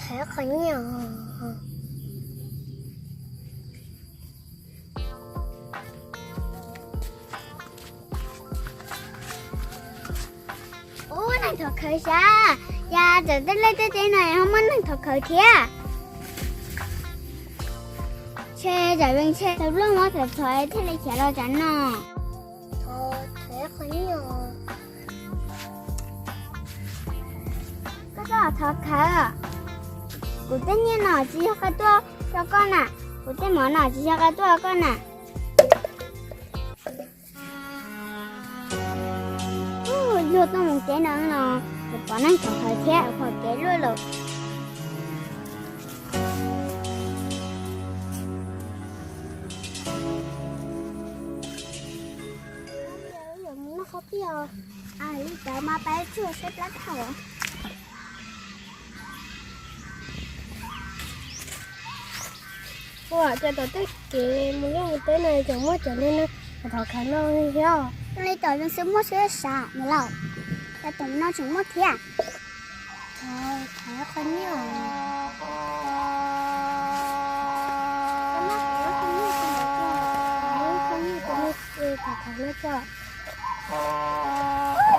Qhov nyiaj. Ub, neeg thov khawv sav, cas txawm tej liaj tej teb no ho muaj neeg thov khawv thiab. Ntshe tsam zeej ntshe tau luaj muab txhom txhom thiaj li khiav los tsam no. Koj txhob thov khawv. Kuv tej nyiaj no tsis yog qhov tuaj rau koj na, kuv tej mov no tsis yog qhov tuaj rau koj na. Luag tuaj mus kev no no, pom neeg thov khawv thiab, pom kev luaj lawm. Li cov mas pab tsuag saib plab thaum. Ua cas tom tej kev mus liaj mus teb no tseem muaj cov neeg no thov khawv no thiab. Li tom zoo xwb muaj siab sav niam laus, cas tom no tseem muaj thiab. Thov qhov nyiaj.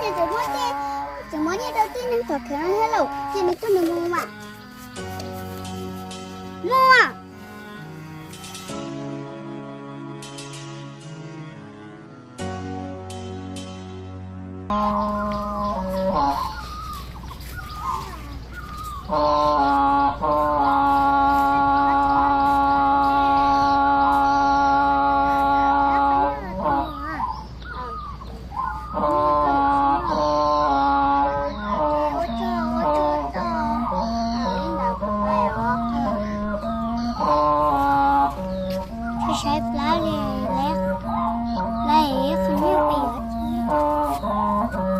Ces tseem muab nyiaj rau tib neeg thov khawv no thiab lauj, ces nws tuag nws mus mas. Muaj. Saib plab li, lawv qhov nyiaj pem yuav tsis. Thov, thov qhov nyiaj.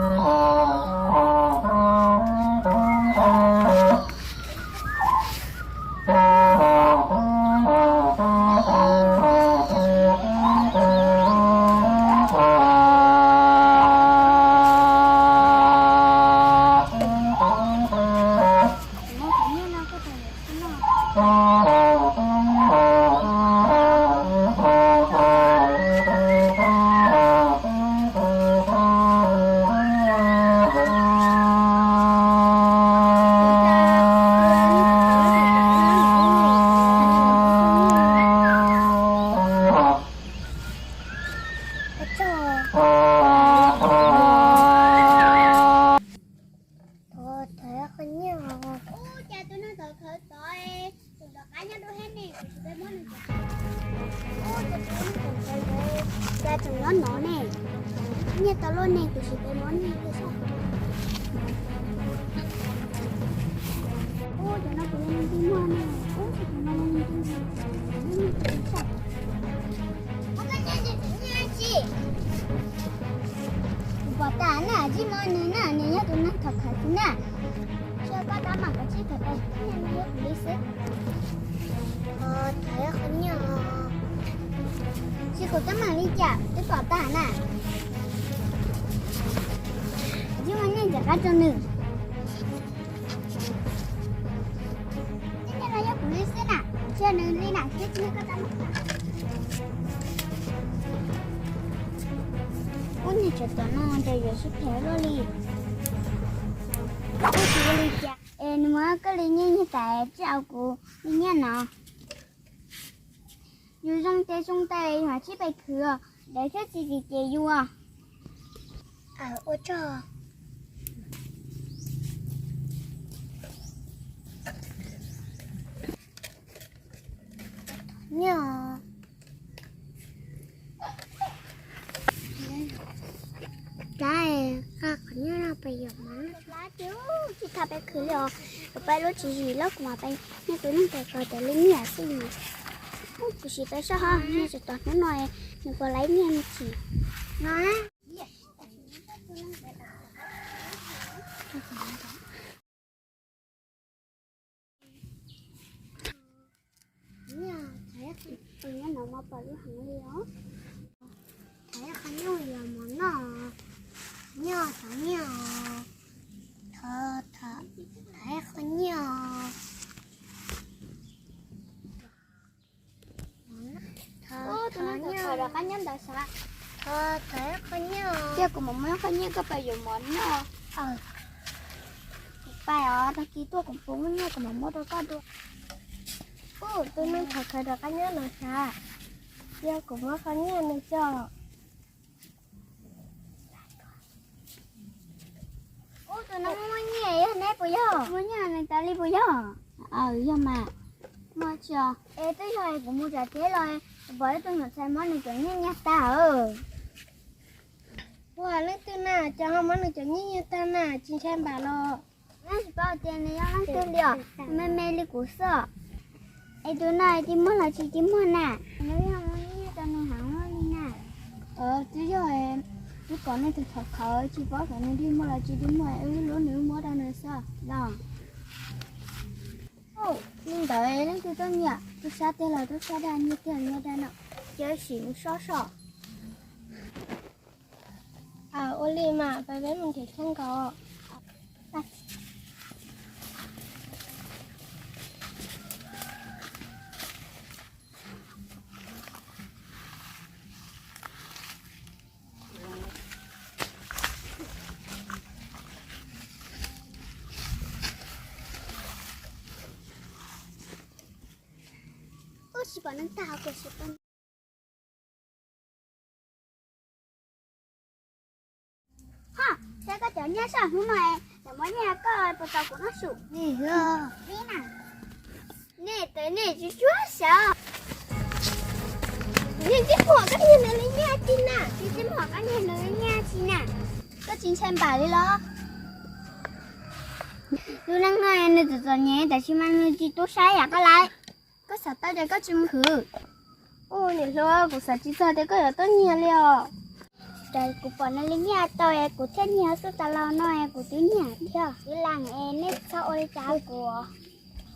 Ub, cas tus neeg tau khawv tod, tus nrov qab nyob dua thiab ne, kuv tsis peb muab nws. Ub, cas tus neeg tau khawv tod, cas tseem nyob no ne, nyiaj tau luaj ne, kuv tsis peb muab nyiaj tiag saib. Ub, cov no kuv yog leej twg muag ne, ub, cov no yog leej twg muag ne, kuv tsis peb muab nyiaj tiag saib. Kuv pom tas na, tsis muaj nws na, nws yog tus neeg thov khawv xwb na. Tsis yog koj tab mas koj tsis thov khawv nyiaj no yog kuv li xwb. Thov qhov nyiaj. Tsis, kuv tab mas li cas twb pom tas na. Tsis muaj nyiaj ncaws qab rau nws. Tej nyiaj no yog kuv li xwb na, tsis yog nws li na, thiab tsis yog koj tab mas. Ub, niag tsov tom no ntshe yuav sib phem luaj li. Ub, tsis ua li cas es nws muab koj li nyiaj nyiaj tas tsis au kuv li nyiaj no. Yus zoo ces zoo tas yus mam sib pem khwv, dev thiab txiv tsis ces yus. Ua tsaug. Nyiaj. Plab, qhov nyiaj no peb yuav mov. Plab, tsis tau peb khwv li os. Yuav peb lub tswv yim loj kuv mam peb nyiaj tus neeg tes ko cov li nyiaj xwb. Kuv sim peb soj ho nyiaj tsis tau hnub no, nws puas laib nyiaj me ntsis no. Nyob no mas pom lub heev li os. Thov ib qho nyiaj yuav mov noj. Nyob thov nyiaj os. Thov, thov, thov ib qho nyiaj os. Cia kuv mam muab qhov nyiaj koj pab yuav mov noj. Kuv pais os, tag kis tuaj kuv puas muaj nyiaj kuv mam muab rau koj dua. Ub, tus neeg khov kho rov qab nyob no sav, cia kuv muab qhov nyiaj nws tso. Ub, tus no muaj nyiaj yog neb puas yog? Muaj nyiaj nws tas li puas yog? Aw, yog mas. Muaj tsis os? Es twb yog kuv mus tsev los pom ib tug nyuam ntxhais muab nws cov nyiaj nyiag tag. Ua leej twg na, cas ho muab nws cov nyiaj nyiag tag na, tsis ntshai npam los? Neb tsis paub tias nws yog leej twg li os, me me li kuv xwb. Es tus no tsis muaj los tsis tsis muaj na, nws yog muaj nyiaj rau nws heev li na. Twb yog, twb kom nej tus khov kho tsis paub xyov nws dig muaj los tsis dig muaj, wb hlub nws muab rau nws xwb los. Li ntawd leej twg tuaj nyiam, tub sab tiag los tub sab dag, nyiag tiag nyiag dag no, cia sim mus sob sob. Ua li mas peb mus nrhiav txhua nkaus. Ub, tsis pom neeg tag, kuv tsis pom. Ho, saib koj cov nyiaj saj hnub no, lawv muab nyiaj koj puas tau kuv noj su li na. Nej tes nej tsis tsuag xyov. Nej tsis pom koj nyiag nws li nyiaj tsis na, tsis tsis pom koj nyiag nws li nyiaj tsis na. Koj tsis ntshai npam li los? Tus neeg no nws txom txom nyem tab sis mas nws tsis tub saib yam koj lawm. Koj xav tau ces koj tsis mus khwv. Ub, niam hluas, kuv xav tsis txog tias koj yuav tuaj nyiag li os. Ces kuv pom nws li nyiaj tau es kuv thiaj nyiag xwb, tas los no es kuv twb nyiag thiab. Txiv Leej es nej txhob ua li cas rau kuv.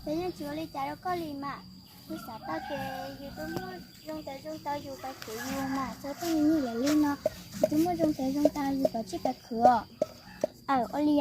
Ces yeej tsis ua li cas rau koj li mas. Kuv xav tau ces yus twb muaj zoo tes zoo taw yus pais khwv yus mas txhob tuaj nyiag lawm li no. Yus twb muaj zoo tes zoo taw yus pais tsis pais khwv os. Aw, ua li.